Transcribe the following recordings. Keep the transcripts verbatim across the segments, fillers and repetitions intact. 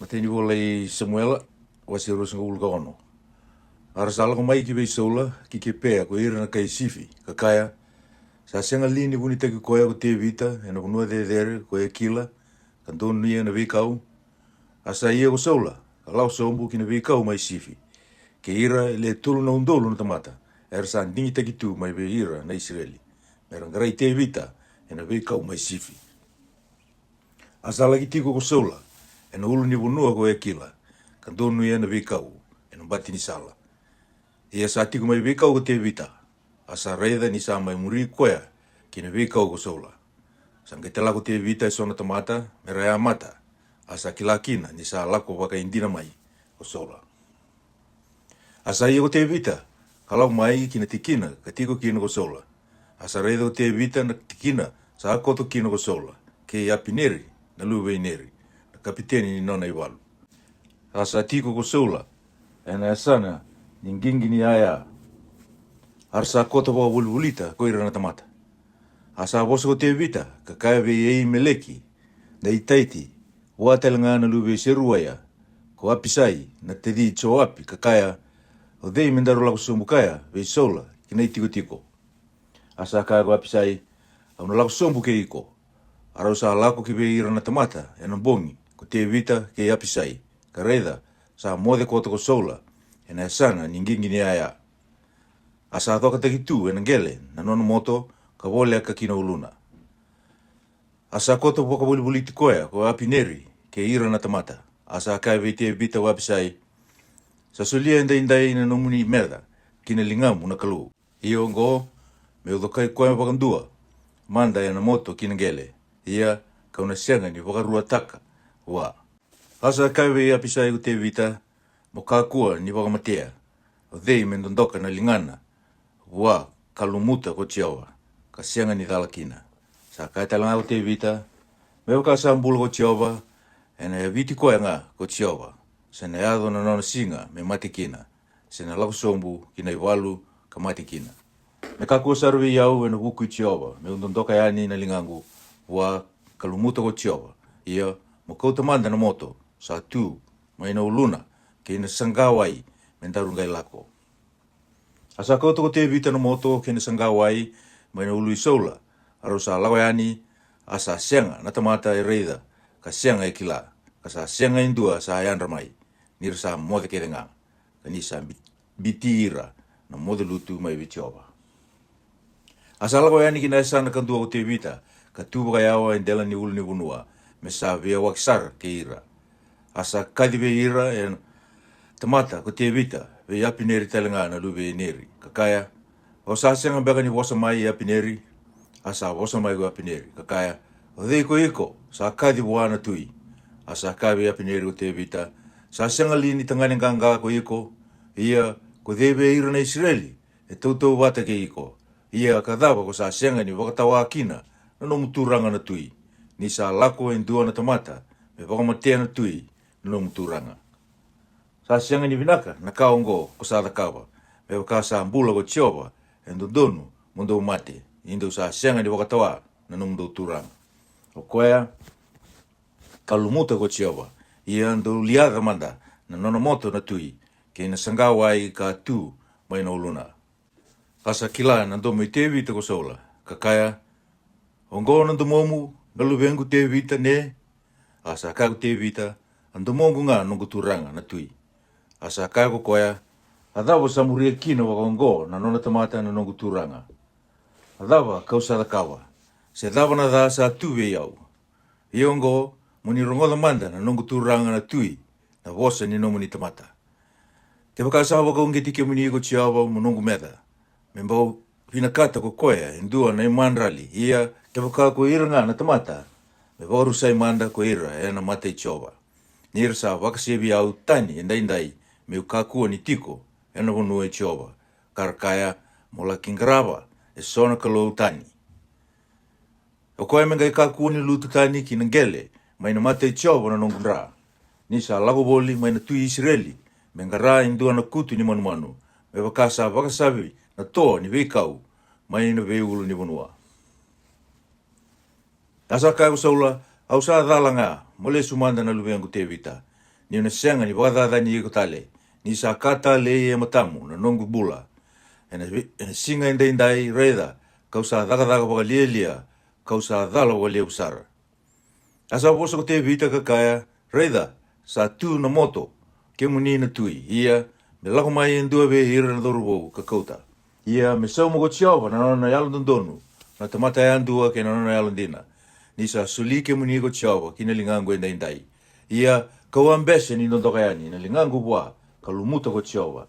Matai ni vola i Samuela, wase ruasagavulu ka ono. A ra sa lako mai ki vei Saula ki Kipea ko ira na kai Sifi, ka kaya, Sa sega li ni vunitaki koya ko Tevita e na vanua cecere ko Ekila, ka donuya na veikau? A sa ia ko Saula ka lako sobu ki na veikau mai Sifi, kei ira e le tolu na udolu na tamata era sa digitaki tu mai vei ira na Isireli, me ra qarai Tevita e na veikau mai Sifi. A sa laki tiko ko Saula e na ulu ni vanua ko Ekila, ka donuya na veikau e na bati ni sala. Ia sa tiko mai veikau ko Tevita, a sa raica ni sa mai muri koya ki na veikau ko Saula. Sa qai tala ko Tevita e so na tamata me ra yamata, a sa kila kina ni sa lako vakaidina mai ko Saula. A sa ia ko Tevita ka lako mai ki na tikina ka tiko kina ko Saula. A sa raica ko Tevita na tikina sa koto kina ko Saula, kei Apineri na luve i Neri, na kapiteni ni nona ivalu. A sa tiko ko Saula e na yasana ni qiqi ni yaya. A ra sa koto vakavolivolita ko ira na tamata. A sa vosa ko Tevita ka kaya vei Eimeleki na Itaiti, vua tale ga na luve i Seruaia, ko Apisai na taci i Joapi, ka kaya, O cei me daru lako sobu kaya vei Saula ki na itikotiko? A sa kaya ko Apisai, Au na lako sobu kei iko. A rau sa lako ki vei ira na tamata e na bogi, ko Tevita kei Apisai, ka raica, sa moce koto ko Saula e na yasana ni qiqi ni yaya. A sa cokataki tu e na qele na nona moto ka voleka ki na uluna. A sa koto vakavolivoliti koya ko Apineri kei ira na tamata. A sa kaya vei Tevita ko Apisai, Sa solia edaidai na nomuni meca ki na ligamu na Kalou. Ia oqo, me'u cokai koya vakadua mada e na moto ki na qele, ia ka'u na sega ni vakaruataka vua. A sa kaya vei Apisai ko Tevita, Mo kakua ni vakamatea. O cei me dodoka na ligana vua ka lumuta ko Jiova, ka sega ni cala kina? Sa kaya tale ga ko Tevita, Me vaka sa bula ko Jiova, ena yaviti koya ga ko Jiova, se na yaco na nona siga me mate kina, se na lako sobu ki na ivalu ka mate kina. Me kakua sara vei au ena vuku i Jiova me'u dodoka yani na ligaqu vua ka lumuta ko Jiova. Ia, mo kauta mada na moto sa tu mai na uluna kei na saqawai me daru qai lako. A sa kauta ko Tevita na moto kei na saqawai mai na ulu i Saula. A rau sa lako yani, a sa sega na tamata e raica, ka sega e kila, ka sa sega e dua sa yadra mai, ni ra sa moce kece ga, ka ni sa bi-, biti ira na moce lutu mai vei Jiova. A sa lako yani ki na yasana kadua ko Tevita, ka tu vakayawa e dela ni ulu ni vanua, me sa veiyawaki sara kei ira. A sa kaci vei ira e na tamata ko Tevita, vei Apineri tale ga na luve i Neri, ka kaya, O sa sega beka ni vosa mai, Apineri? A sa vosa mai ko Apineri, ka kaya, O cei ko iko sa kaci vua na tui? A sa kaya vei Apineri ko Tevita, Sa sega li ni tagane qaqa ko iko? Ia, ko cei vei ira na Isireli e tautauvata kei iko? Ia ka cava ko sa sega ni vakatawa kina na nomu turaga na tui? Ni sa lako e dua na tamata me vakamatea na tui na nomu turaga. Sa sega ni vinaka na ka oqo ko sa cakava. Me vaka sa bula ko Jiova, e dodonu mo dou mate, ni dou sa sega ni vakatawa na nomudou turaga. O koya ka lumuta ko Jiova, ia dou liaca mada na nona moto na tui, kei na saqawai ka tu mai na uluna. A sa kila na domo i Tevita ko Saula, ka kaya, Oqo na domomu, na luvequ Tevita, ne? A sa kaya ko Tevita, A domoqu ga noqu turaga na tui. A sa kaya ko koya, A cava sa muria kina vakaoqo na nona tamata na noqu turaga? A cava ka'u sa cakava? Se cava na ca sa tu vei au? Ia oqo, mo ni rogoca mada na noqu turaga na tui, na vosa ni nomuni tamata. Kevaka sa vakauqeti kemuni ko Jiova mo noqu meca, me bau vinakata ko koya e dua na imadrali, ia kevaka ko ira ga na tamata, me vakarusai mada ko ira e na mata i Jiova. Ni ra sa vakasevi au tani e daidai, me'u kakua ni tiko e na vanua i Jiova, ka ra kaya, Mo laki qarava e so na kalou tani. O koya me qai kakua ni lutu tani ki na qele mai na mata i Jiova na noqu dra. Ni sa lako voli mai na tui Isireli me qara e dua na kutu ni manumanu, me vaka sa vakasavi na toa ni veikau mai na veiulu ni vanua. A sa kaya ko Saula, Au sa cala ga, mo lesu mada na luvequ Tevita. ni'u na sega ni vakacacani iko tale. Ni sa ka talei e matamu na noqu bula. Ena, vi- ena siga edaidai, raica, ka'u sa cakacaka vakalialia, ka'u sa cala vakalevu sara. A sa vosa ko Tevita ka kaya, raica, sa tu na moto, kemuni na tui, ia, me lako mai e dua vei ira na cauravou ka kauta. Ia, me sauma ko Jiova na nona yalododonu, na tamata yadua kei na nona yalodina. Ni sa soli kemuni ko Jiova ki na ligaqu edaidai. Ia, ka'u a bese ni dodoka yani na ligaqu vua, ka lumuta ko Jiova.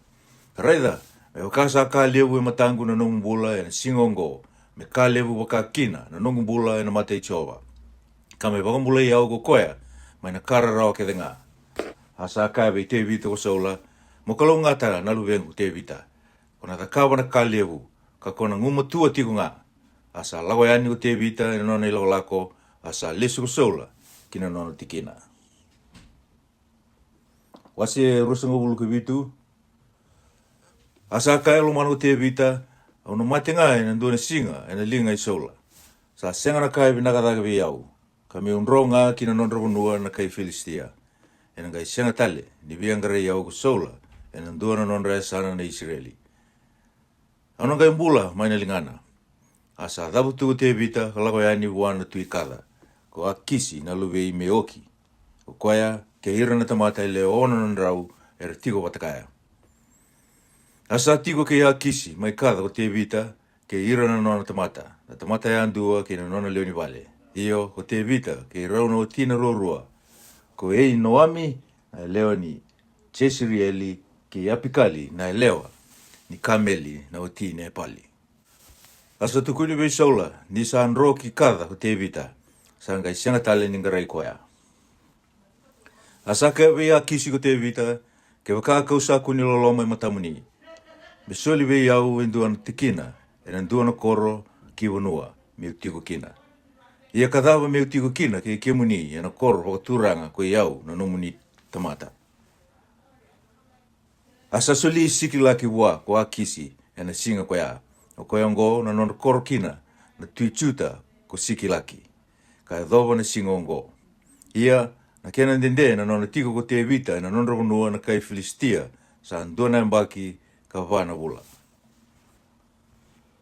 Ka raica, me vaka sa ka levu e mataqu na nomu bula ena siga oqo, me ka levu vaka kina na noqu bula ena mata i Jiova. Ka me vakabulai au ko koya mai na ka rarawa kece ga. A sa kaya vei Tevita ko Saula, mo kalougata na luvequ Tevita, ko na cakava na ka levu, ka ko na gumatua tiko ga. A sa lako yani ko Tevita ena nona ilakolako, a sa lesu ko Saula ki na nona tikina. Wase ruasagavulu ka vitu. A sa kaya e lomana ko Tevita, au na mate ga ena dua na siga ena liga i Saula. Sa sega na ka e vinaka cake vei au, ka me'u dro ga ki na nodra vanua na kai Filisitia. Ena qai sega tale ni via qarai au ko Saula ena dua na nodra yasana na Isireli. Au na qai bula mai na ligana. A sa cavutu ko Tevita ka lako yani vua na tui Kaca, ko Akisi na luvei Meoki, ko koya kei ira na tamata e lewe ono na drau era tiko vata kaya. A sa tiko kei Akisi mai Kaca ko Tevita kei ira na nona tamata, na tamata yadua kei na nona lewe ni vale. Io, ko Tevita kei rau na watina ruarua, ko Einoami na yalewa ni Jesirieli, kei Apikali na yalewa ni Kameli na wati ni Epali. A sa tukuni vei Saula ni sa dro ki Kaca ko Tevita, sa qai sega tale ni qarai koya. A sa kaya vei Akisi ko Tevita, kevaka ka'u sa kua ni loloma e matamuni, me soli vei au e dua na tikina ena dua na koro ki vanua me'u tiko kina. Ia ka cava me'u tiko kina kei kemuni ena koro vakaturaga ko i au na nomuni tamata? A sa soli Sikilaki vua ko Akisi ena siga koya. O koya oqo na nodra koro kina na tui Juta ko Sikilaki, ka yacova na siga oqo. Ia, na kena dede na nona tiko ko Tevita ena nodra vanua na kai Filisitia sa dua na yabaki ka va na vula.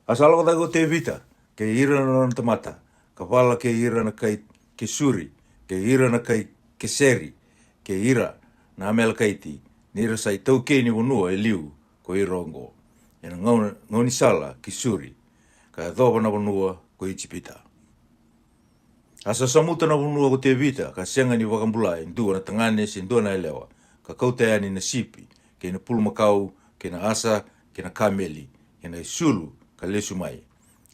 A sa lako cake ko Tevita kei ira na nona tamata, ka vala kei ira na kai Kesuri, kei ira na kai Keseri, kei ira na Amelekaiti, ni ra sa itaukei ni vanua e liu ko ira oqo, ena gau- gaunisala ki Suri, ka yacova na vanua ko Ijipita. A sa samuta na vanua ko Tevita, ka sega ni vakabula e dua na tagane se dua na yalewa, ka kauta yani na sipi, kei na pulumakau, kei na asa, kei na kameli, kei na isulu, ka lesu mai,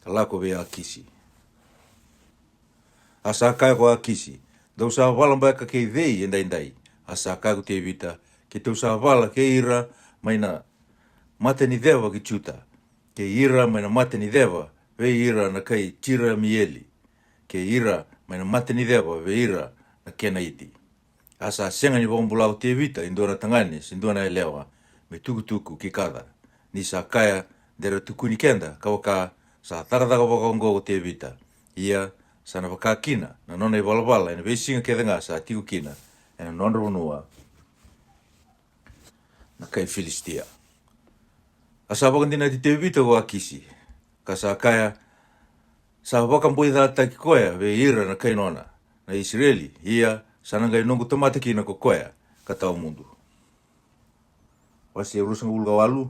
ka lako vei Akisi. A sa kaya ko Akisi, dou sa vala beka kei cei edaidai? A sa kaya ko Tevita, keitou sa vala kei ira mai na mata ni ceva ki Juta, kei ira mai na mata ni ceva vei ira na kai Jiramieli, kei ira mai na mata ni ceva vei ira na Kenaiti. A sa sega ni vakabula ko Tevita e dua na tagane se dua na yalewa me tukutuku ki Kaca, ni sa kaya, de ra tukuni keda ka vaka, sa cakacaka vakaoqo ko Tevita. Ia, sa na vaka kina na nona ivalavala ena veisiga kece ga sa tiko kina ena nodra vanua na kai Filisitia. A sa vakadinati Tevita ko Akisi, ka sa kaya, sa vakaboicataki koya vei ira na kai nona na Isireli, ia sa na qai noqu tamata kina ko koya ka tawa mudu. Wase ruasagavulu ka walu.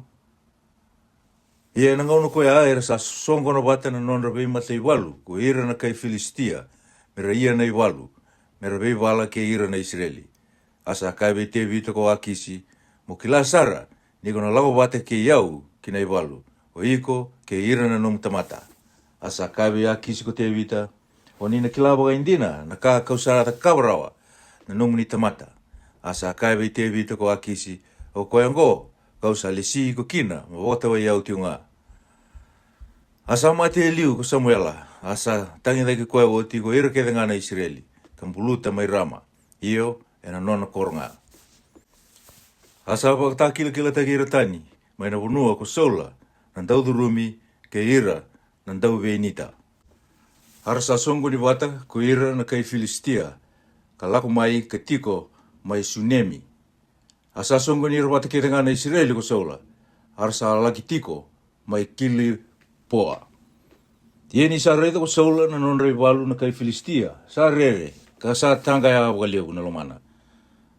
Ia ena gauna koya era sa soqona vata na nodra veimataivalu ko ira na kai Filisitia, me ra ia na ivalu, me ra veivala kei ira na Isireli. A sa kaya vei Tevita ko Akisi, mo kila sara ni ko na lako vata kei au ki na ivalu, o iko kei ira na nomu tamata. A sa kaya vei Akisi ko Tevita, o ni na kila vakaidina na ka ka'u sa cakava rawa na nomuni tamata. A sa kaya vei Tevita ko Akisi, o koya oqo ka'u sa lesi iko kina mo vakatawai au tiko ga. A sa mate e liu ko Samuela, a sa tagicaki koya oti ko ira kece ga na Isireli, ka buluta mai Rama, io, ena nona koro ga. A sa vakatakilakilataki ira tani mai na vanua ko Saula na daucurumi kei ira na dauveinita. A ra sa soqoni vata ko ira na kai Filisitia, ka lako mai ka tiko mai Sunemi. A sa soqoni ira vata kece ga na Isireli ko Saula, a ra sa laki tiko mai Kilipoa. Ia ni sa raica ko Saula na nodra ivalu na kai Filisitia, sa rere, ka sa taqaya vakalevu na lomana.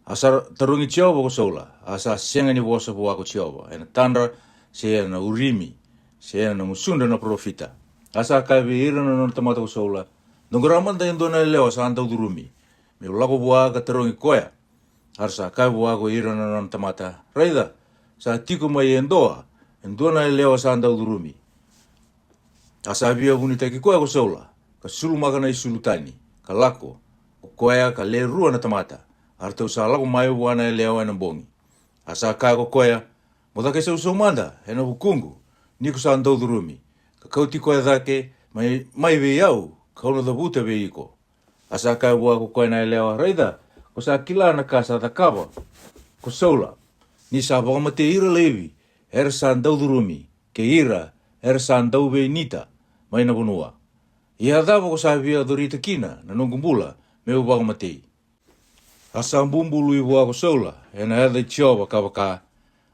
A sa tarogi Jiova ko Saula, a sa sega ni vosa vua ko Jiova e na tadra, se e na Urimi, se e na gusudra na parofita. A sa kaya vei ira na nona tamata ko Saula, Dou qara mada e dua na yalewa sa dau curumi, me'u lako vua ka tarogi koya. A ra sa kaya vua ko ira na nona tamata, Raica, sa tiko mai e doa e dua na yalewa sa dau curumi. A sa via vunitaki koya ko Saula, ka sulumaka na isulu tani, ka lako ko koya ka le rua na tamata. A ratou sa lako mai vua na yalewa e na bogi. A sa kaya ko koya, Mo caka isausau mada e na vukuqu, ni ko sa dau curumi, ka kauti koya cake mai, mai vei au, ka'u na cavuta vei iko. A sa kaya vua ko koya na yalewa, Raica, ko sa kila na ka sa cakava ko Saula, ni sa vakamatei ira laivi era sa dau curumi, kei ira era sa dau veinita mai na vanua. Ia a cava ko sa via corita kina na noqu bula me'u vakamatei? A sa bubului vua ko Saula e na yaca i Jiova, ka vaka,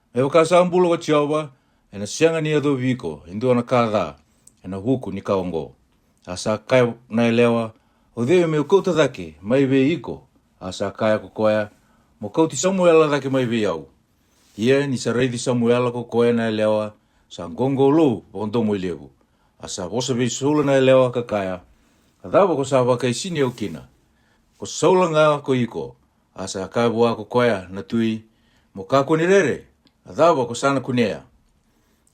Me vaka sa bula ko Jiova, e na sega ni yacovi iko e dua na ka ca e na vuku ni ka oqo. A sa kaya na yalewa, O cei me'u kauta cake mai vei iko? A sa kaya ko koya, Mo kauti Samuela cake mai vei au. Ia ni sa raici Samuela ko koya na yalewa, sa qoqolou vakadomoilevu. A sa vosa vei Saula na yalewa, ka kaya, A cava ko sa vakaisini au kina? Ko Saula ga ko iko. A sa kaya vua ko koya na tui, Mo kakua ni rere, a cava ko sa na kunea?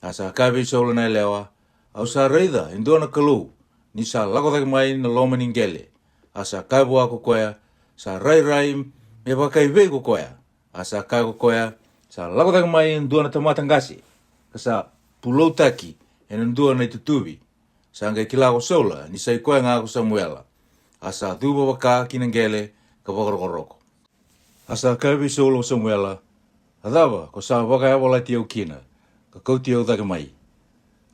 A sa kaya vei Saula na yalewa, Au sa raica e dua na Kalou ni sa lako cake mai na loma ni qele. A sa kaya vua ko koya, Sa rairai me vakaivei ko koya? A sa kaya ko koya, Sa lako cake mai e dua na tamata qase, ka sa puloutaki e na dua na itutuvi. Sa qai kila ko Saula ni sa i koya ga ko Samuela. A sa cuva vaka ki na qele, ka vakarokoroko. A sa kaya vei Saula ko Samuela, A cava ko sa vakayavalati au kina, ka kauti au cake mai?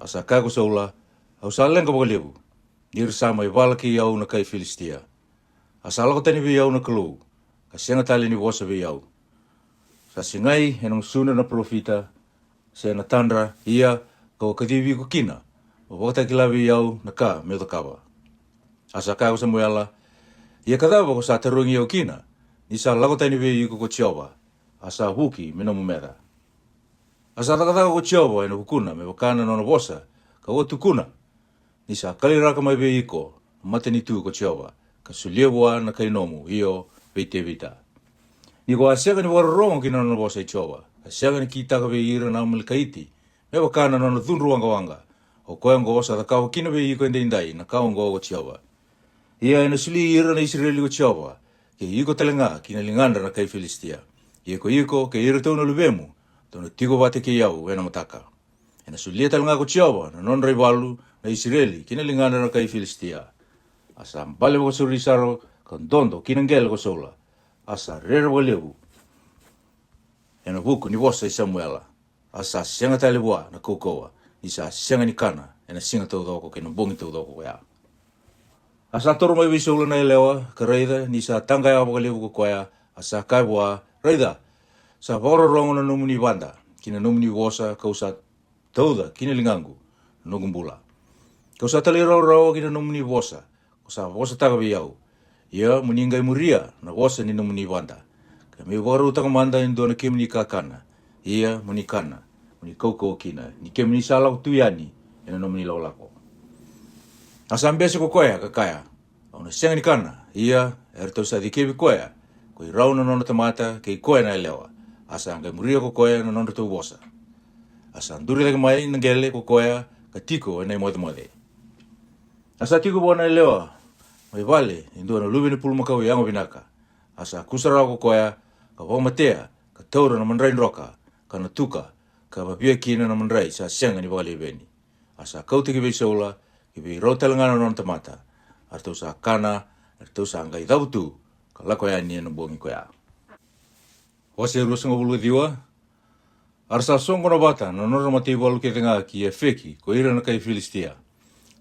A sa kaya ko Saula, Au sa leqa vakalevu, ni ra sa mai vala kei au na kai Filisitia. A sa lako tani vei au na Kalou, ka sega tale ni vosa vei au. Sa segai e na gusudra na parofita, se na tadra, ia ka'u a kacivi iko kina, mo vakatakila vei au na ka me'u cakava. A sa kaya ko Samuela, Ia ka cava ko sa tarogi au kina, ni sa lako tani vei iko ko Jiova, a sa vuki me nomu meca? A sa cakacaka ko Jiova e na vukuna me vaka na nona vosa, ka'u a tukuna, ni sa kaliraka mai vei iko na matanitu ko Jiova, ka solia vua na kai nomu, io, vei Tevita. Ni ko a sega ni vakarorogo ki na nona vosa i Jiova, ka sega ni kitaka vei ira na Amalikaiti me vaka na nona cudru waqawaqa, o koya oqo sa cakava kina vei iko edaidai na ka oqo ko Jiova. Ia e na soli ira na Isireli ko Jiova, kei iko tale ga ki na ligadra na kai Filisitia. Ia ko iko kei iratou na luvemu, dou na tiko vata kei au e na mataka. E na solia tale ga ko Jiova na nodra ivalu na Isireli ki na ligadra na kai Filisitia. A sa bale vakasauri sara ka dodo ki na qele ko Saula. A sa rere vakalevu e na vuku ni vosa i Samuela. A sa sega tale vua na kaukauwa, ni sa sega ni kana e na siga taucoko kei na bogi taucoko ko ya. A sa toro mai vei Saula na yalewa, ka raica ni sa taqaya vakalevu ko koya, a sa kaya vua, Raica, sa vakarorogo na nomuni vada ki na nomuni vosa, ka'u sa tauca ki na ligaqu na noqu bula. Ka'u sa talairawarawa ki na nomuni vosa ko sa vosataka vei au. Ia mo ni qai muria na vosa ni nomuni vada, ka me'u vakarautaka mada e dua na kemuni kakana. Ia mo ni kana, mo ni kaukauwa kina, ni kemuni sa lako tu yani e na nomuni lakolako. A sa bese ko koya, ka kaya, Au na sega ni kana. Ia e ratou sa cikevi koya ko i rau na nona tamata kei koya na yalewa. A sa qai muria ko koya na nodratou vosa. A sa duri cake mai na qele ko koya, ka tiko e na imocemoce. A sa tiko vua na yalewa mai vale e dua na luve ni pulumakau yago vinaka. A sa kusarawa ko koya, ka vakamatea, ka taura na madrai droka, ka na tuka, ka vavia kina na madrai sa sega ni vakaleveni. A sa kauta ki vei Saula, ki vei rau tale ga na nona tamata. A ratou sa kana, a ratou sa qai cavutu, ka lako yani e na bogi ko ya. Wase e ruasagavulu ka ciwa. A ra sa soqona vata na nodra mataivalu kece ga ki Efeki ko ira na kai Filisitia.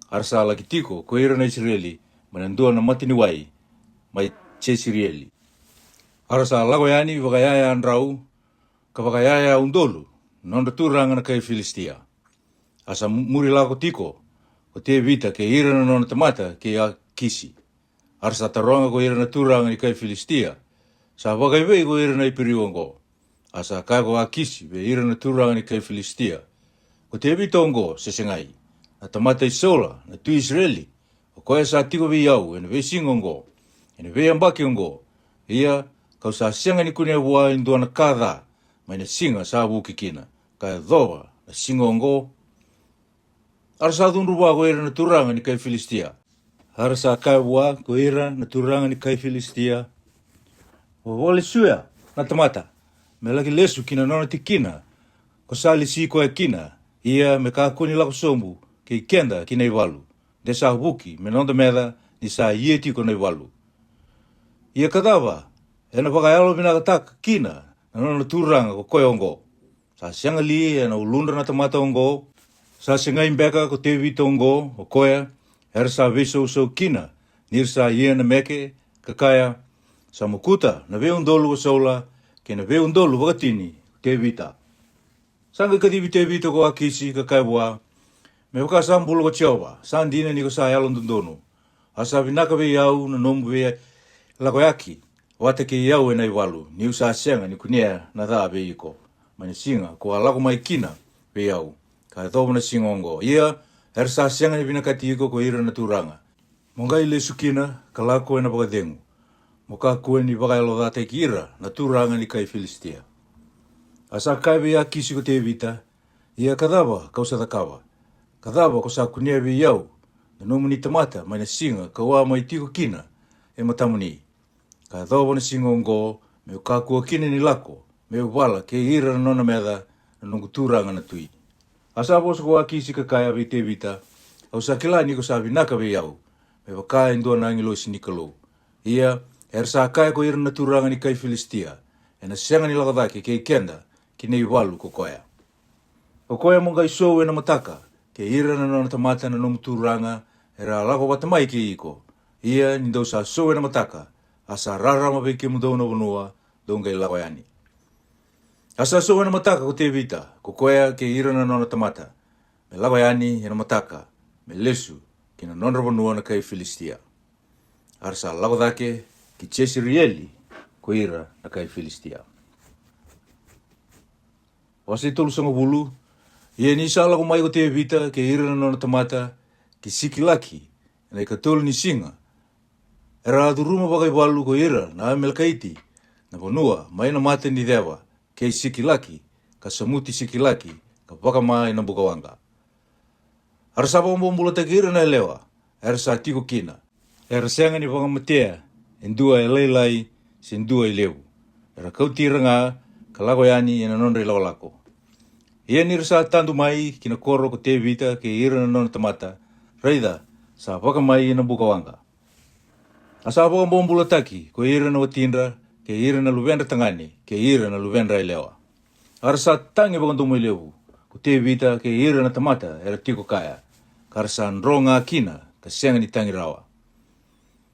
A ra sa laki tiko ko ira na Isireli mai na dua na mataniwai mai Jesirieli. A ra sa lako yani vakayayadrau ka vakayaya udolu na nodra turaga na kai Filisitia. A sa mu- muri lako tiko ko Tevita kei ira na nona tamata kei Akisi. A ra sa taroga ko ira na turaga ni kai Filisitia, "Sa vakaivei ko ira na Iperiu oqo?" A sa kaya ko Akisi vei ira na turaga ni kai Filisitia, "Ko Tevita oqo, se segai, na tamata i Saula na tui Isireli, o koya sa tiko vei au ena veisiga oqo, ena veiyabaki oqo. Ia kau sa sega ni kunea vua e dua na ka ca mai na siga sa vuki kina, ka yacova na siga oqo." A ra sa cudru vua ko ira na turaga ni kai Filisitia. A ra sa kaya vua ko ira na turaga ni kai Filisitia, "Vavalesuya na tamata me laki lesu ki na nona tikina ko sa lesi koya kina, ia me kakua ni lako sobu kei keda ki na ivalu, de sa vuki me noda meca ni sa ia tiko na ivalu. Ia ka cava ena vakayalovinakataka kina na nona turaga ko koya oqo? Sa sega li ena uludra na tamata oqo? Sa segai beka ko Tevita oqo, o koya era sa veisausau kina ni ra sa ia na meke, ka kaya, 'Sa mokuta na veiudolu ko Saula, kei na veiudolu vakatini ko Tevita.'" Sa qai kacivi Tevita ko Akisi ka kaya vua, "Me vaka sa bula ko Jiova, sa dina ni ko sa yalododonu, a sa vinaka vei au na nomu veilakoyaki vata kei au ena ivalu, niu sa sega ni kunea na ca vei iko mai na siga ko a lako mai kina vei au, ka yacova na siga oqo. Ia era sa sega ni vinakati iko ko ira na turaga. Mo qai lesu kina ka lako ena vakacegu, mo kakua ni vakayalocataki ira na turaga ni kai Filisitia." A sa kaya vei Akisi ko Tevita, "Ia ka cava kau sa cakava? Ka cava ko sa kunea vei au na nomuni tamata mai na siga kau a mai tiko kina e matamuni? Ka yacova na siga oqo, me'u kakua kina ni lako me'u vala kei ira na nona meca na noqu turaga na tui." A sa vosa ko Akisi ka kaya vei Tevita, "Au sa kila ni ko sa vinaka vei au me vaka e dua na agilosi ni Kalou. Ia era sa kaya ko ira na turaga ni kai Filisitia, 'Ena sega ni lako cake kei keda ki na ivalu ko koya.' O koya mo qai sou ena mataka kei ira na nona tamata na nomu turaga era a lako vata mai kei iko. Ia ni dou sa sou ena mataka, a sa rarama vei kemudou na vanua, dou qai lako yani." A sa sou ena mataka ko Tevita, ko koya kei ira na nona tamata, me lako yani ena mataka me lesu ki na nodra vanua na kai Filisitia. A ra sa lako cake ki Jesirieli ko ira na kai Filisitia. Wase tolusagavulu. Ia ni sa lako mai ko Tevita kei ira na nona tamata ki Sikilaki ena ikatolu ni siga, era a curuma vakaivalu ko ira na Amelekaiti na vanua mai na mata ni ceva kei Sikilaki, ka samuti Sikilaki, ka vakama ena bukawaqa. A ra sa vakabobulataki ira na yalewa era sa tiko kina, era sega ni vakamatea e dua e lailai se dua e levu. Era kauti ira ga ka lako yani ena nodra ilakolako. Ia ni ra sa tadu mai ki na koro ko Tevita kei ira na nona tamata, raica, sa vakamai ena bukawaqa. A sa vakabobulataki ko ira na watidra, kei ira na luvedra tagane, kei ira na luvedra yalewa. A ra sa tagi vakadomoilevu ko Tevita kei ira na tamata era tiko kaya, ka ra sa dro ga kina ka sega ni tagi rawa.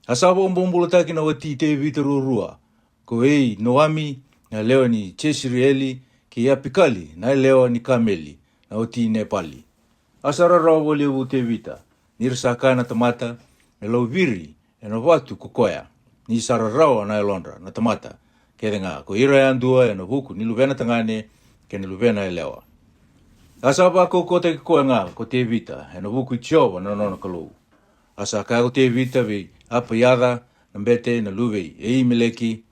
A sa vakabobulataki na wati i Tevita ruarua, ko Einoami na yalewa ni Jesirieli, kei Apikali na yalewa ni Kameli na wati i Nepali. A sa rarawa vakalevu ko Tevita ni ra sa kaya na tamata, me lauviri ena vatu ko koya, ni sa rarawa na yalodra na tamata kece ga ko ira yadua ena vuku ni luvena tagane kei na luvena yalewa. A sa vakaukauwataki koya ga ko Tevita ena vuku i Jiova na nona Kalou. A sa kaya ko Tevita vei Apaiaca na bete na luve i Eimeleki,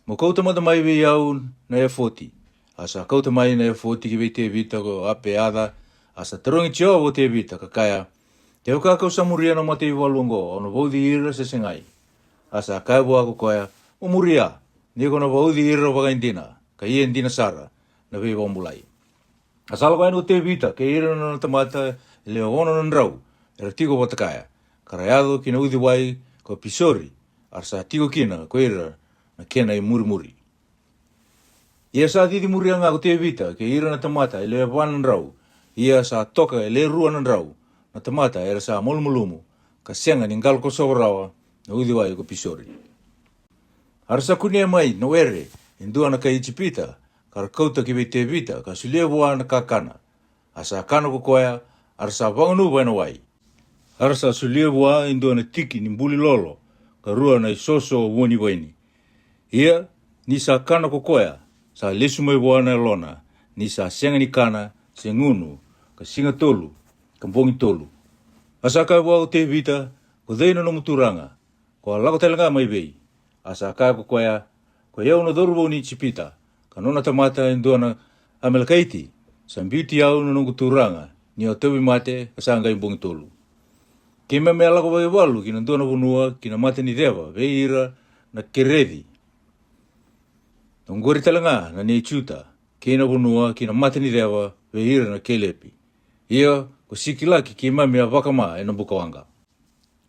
mo kauta mada mai vei au na efoti. A sa kauta mai na efoti ki vei Tevita ko Apaiaca. A sa tarogi Jiova ko Tevita ka kaya, kevaka kau sa muria na mataivalu oqo, au na vauci ira se segai? A sa kaya vua ko koya, mo muria, ni ko na vauci ira vakaidina, ka ia dina sara na veivakabulai. A sa lako yani ko Tevita kei ira na nona tamata e lewe ono na drau era tiko vata kaya, ka ra yaco ki na uciwai ko Pisori, a ra sa tiko kina ko ira na kena imurimuri. Ia sa cici muria ga ko Tevita kei ira na tamata e lewe va na drau, ia sa toka e lewe rua na drau na tamata era sa malumalumu, ka sega ni qalo kosova rawa na uciwai ko Pisori. A ra sa kunea mai na were e dua na kai Ijipita, ka ra kauta ki vei Tevita, ka solia vua na kakana. A sa kana ko koya, a ra sa vagunuva ena wai. A ra sa solia vua e dua na tiki ni buli lolo, ka rua na isoso vua ni vaini. Ia, ni sa kana ko koya, sa lesu mai vua na yalona, ni sa sega ni kana, se gunu, ka siga tolu, ka bogi tolu. A sa kaya vua ko Tevita, ko cei na nomu turaga, ko a lako tale ga mai vei? A sa kaya ko koya, ko i au na cauravou ni Ijipita, ka nona tamata e dua na Amelekaiti, sa biuti au na noqu turaga, ni au tauvi mate, ka sa qai bogi tolu. Keimami a lako vakaivalu ki na dua na vanua, ki na mata ni ceva, vei ira na Kereci. Oqori tale ga na nei Juta, kei na vanua, ki na mata ni ceva, vei ira na Kelepi. Ia, ko Sikilaki keimami a vakama ena bukawaqa.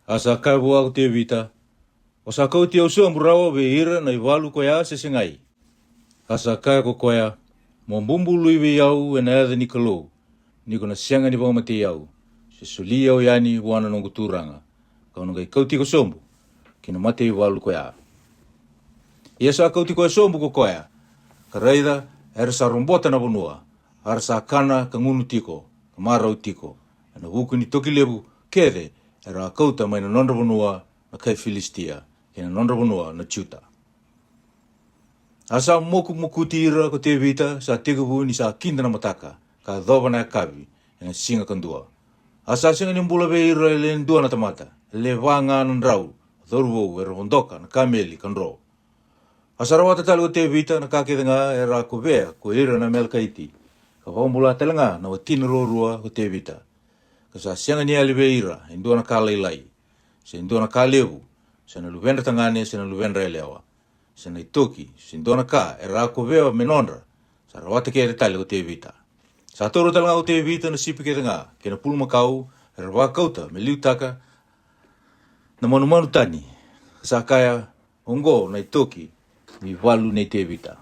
A sa kaya vua ko Tevita, o sa kauti au sobu rawa vei ira na ivalu koya se segai? A sa kaya ko koya, mo bubului vei au ena yaca ni Kalou, ni ko na sega ni vakamatei au, se soli au yani vua na noqu turaga, kau na qai kauti iko sobu ki na mataivalu koya. Ia sa kauti koya sobu ko koya, ka raica, era sa robota na vanua, a ra sa kana ka gunu tiko, ka marau tiko, ena vuku ni toki levu kece era a kauta mai na nodra vanua na kai Filisitia, kei na nodra vanua na Juta. A sa mokumokuti ira ko Tevita, sa tekivu ni sa kida na mataka, ka yacova na yakavi, ena siga kadua. A sa sega ni bula vei ira e le dua na tamata, e le va ga na drau, cauravou era vodoka na kameli ka dro. A sa rawata tale ko Tevita na ka kece ga era a kovea ko ira na Amelekaiti, ka vakabula tale ga na watina ruarua ko Tevita. Ka sa sega ni yali vei ira e dua na ka lailai, se dua na ka levu, se na luvedra tagane, se na luvedra yalewa, se na itoki, se dua na ka era a kovea me nodra, sa rawata kece tale ko Tevita. Sa taura tale ga ko Tevita na sipi kece ga, kei na pulumakau, era vakauta me liutaka na manumanu tani, sa kaya, oqo na itoki ni valu nei Tevita.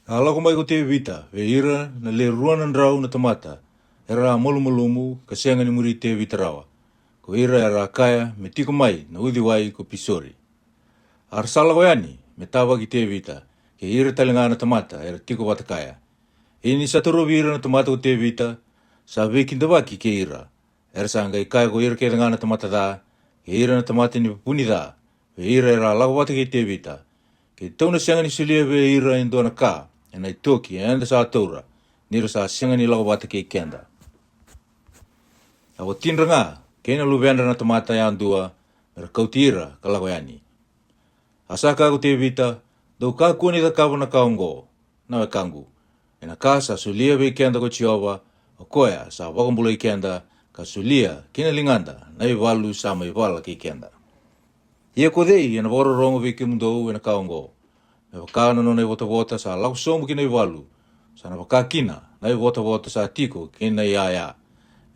A lako mai ko Tevita vei ira na le rua na drau na tamata, era a malumalumu ka sega ni muri Tevita rawa, ko ira era a kaya me tiko mai na uciwai ko Pisori. A ra sa lako yani me tavaki Tevita, kei ira tale ga na tamata era tiko vata kaya. Ia ni sa torovi ira na tamata ko Tevita, sa veikidavaki kei ira. Era sa qai kaya ko ira kece ga na tamata ca, kei ira na tamata ni vuni ca, vei ira era a lako vata kei Tevita, keitou na sega ni solia vei ira e dua na ka ena itoki eda sa taura, ni ra sa sega ni lako vata kei keda. A watidra ga kei na luvedra na tamata yadua, me ra kauti ira ka lako yani. A sa kaya ko Tevita, dou kakua ni cakava na ka oqo, na wekaqu, ena ka sa solia vei keda ko Jiova, o koya sa vakabulai keda, ka solia ki na ligada na ivalu sa mai vala kei keda. Ia ko cei ena vakarorogo vei kemudou ena ka oqo? Me vaka na nona ivotavota sa lako sobu ki na ivalu, sa na vaka kina na ivotavota sa tiko kei na iyaya.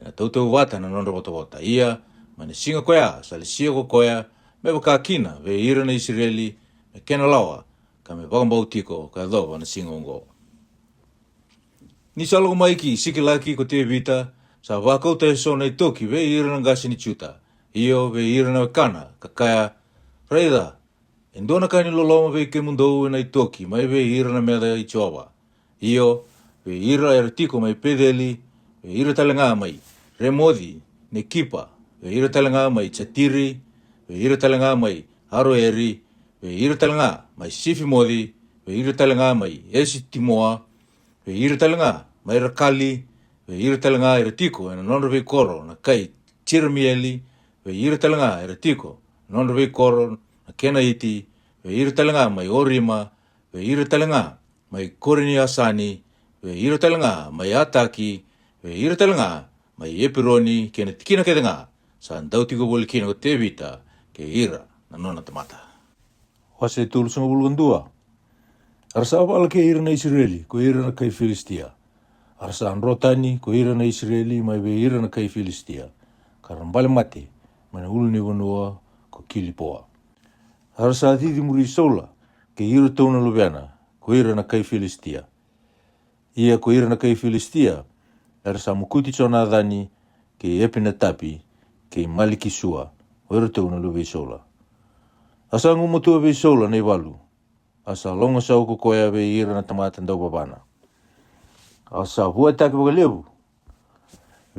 Ena tautauvata na nodra votavota. Ia, mai na siga koya sa lesia ko koya, me vaka kina vei ira na Isireli, me kena lawa, ka me vakabau tiko ka yacova na siga oqo. Ni sa lako mai ki Sikilaki ko Tevita, sa vakauta eso na itoki vei ira na qase ni Juta, io vei ira na wekana, ka kaya, raica, e dua na ka ni loloma vei kemudou ena itoki mai vei ira na meca i Jiova. Io, vei ira era tiko mai Peceli, vei ira tale ga mai Remoci Nekipa, vei ira tale ga mai Jatiri, vei ira tale ga mai Aroeri, vei ira tale ga mai Sifimoci, vei ira tale ga mai Esitimoa, vei ira tale ga mai Rakali, vei ira tale ga era tiko ena nodra veikoro na kai Jeremieli, vei ira tale ga era tiko ena nodra veikoro na Kenaiti, vei ira tale ga mai Orima, vei ira tale ga mai Koriniasani, vei ira tale ga mai Ataki, vei ira tale ga mai Epironi, kei na tikina kece ga sa dau tiko voli kina ko Tevita kei ira na nona tamata. Wase tolusagavulu ka dua. A ra sa vala kei ira na Isireli ko ira na kai Filisitia. A ra sa dro tani ko ira na Isireli mai vei ira na kai Filisitia, ka ra bale mate mai na ulunivanua ko Kilipoa. A ra sa cici muri Saula kei iratou na luvena ko ira na kai Filisitia. Ia ko ira na kai Filisitia era sa mokuti Jonacani kei Epinatapi kei Malikisua, o iratou na luve i Saula. A sa gumatua vei Saula na ivalu, a sa lomasau ko koya vei ira na tamata dauvavana, a sa vuataki vakalevu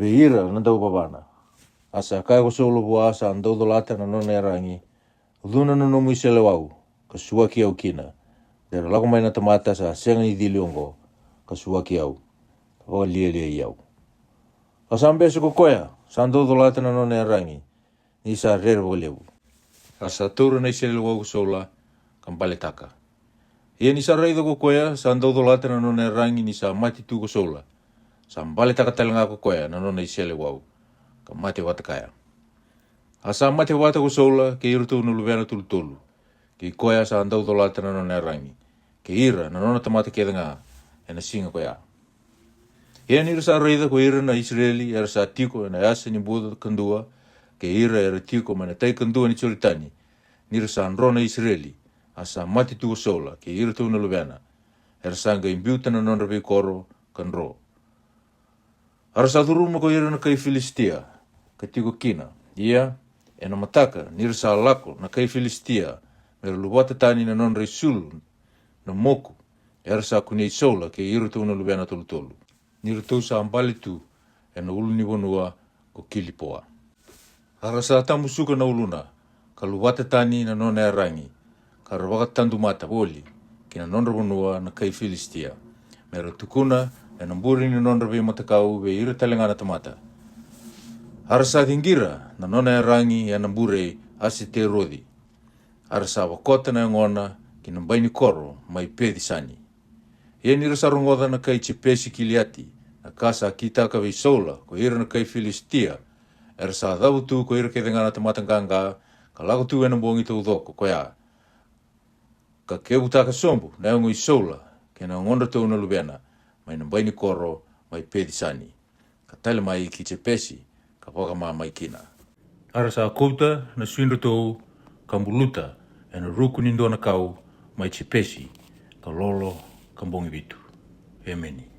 vei ira na dauvavana. A sa kaya ko Saula vua sa daucolata na nona yaragi, "Cuna na nomu iseleiwau, ka suaki au kina, de ra lako mai na tamata sa sega ni cili oqo, ka suaki au, ka vakalialiai au." A sa bese ko koya sa daucolata na nona yaragi, ni sa rere vakalevu. A sa taura na iseleiwau ko Saula, ka baletaka. Ia ni sa raica ko koya sa daucolata na nona yaragi ni sa mate tu ko Saula, sa baletaka tale ga ko koya na nona iseleiwau, ka mate vata kaya. A sa mate vata ko Saula kei iratou na luvena tolutolu, kei koya sa daucolata na nona yaragi, kei ira na nona tamata kece ga, ena siga koya. Ia ni ra sa raica ko ira na Isireli era sa tiko ena yasa ni buca kadua, kei ira era tiko mai na tai kadua ni Joritani, ni ra sa dro na Isireli, a sa mate tu ko Saula kei iratou na luvena, era sa qai biuta na nodra veikoro ka dro. A ra sa curuma ko ira na kai Filisitia, ka tiko kina. Ia, ena mataka ni ra sa lako na kai Filisitia me ra luvata tani na nodra isulu na moku, era sa kunei Saula kei iratou na luvena tolutolu, ni ratou sa bale tu ena ulunivanua ko Kilipoa. A ra sa tamusuka na uluna, ka luvata tani na nona yaragi, ka ra vakatadumata voli ki na nodra vanua na kai Filisitia, me ra tukuna ena bure ni nodra veimatakau vei ira tale ga na tamata. A ra sa ciqira na nona yaragi ena bure i Asiteroci, a ra sa vakota na yagona ki na bai ni koro mai Pecisani. Ia ni ra sa rogoca na kai Jepesi Kiliati na ka sa kitaka vei Saula ko ira na kai Filisitia, era sa cavu tu ko ira kece ga na tamata qaqa, ka lako tu ena bogi taucoko koya, ka kevutaka sobu na yago i Saula kei na yagodratou na luvena mai na bai ni koro mai Pecisani, ka tale mai ki Jepesi, ka vakama mai kina. A ra sa kauta na suidratou, ka buluta ena ruku ni dua na kau mai Jepesi, ka lolo ka bogi vitu. Emeni.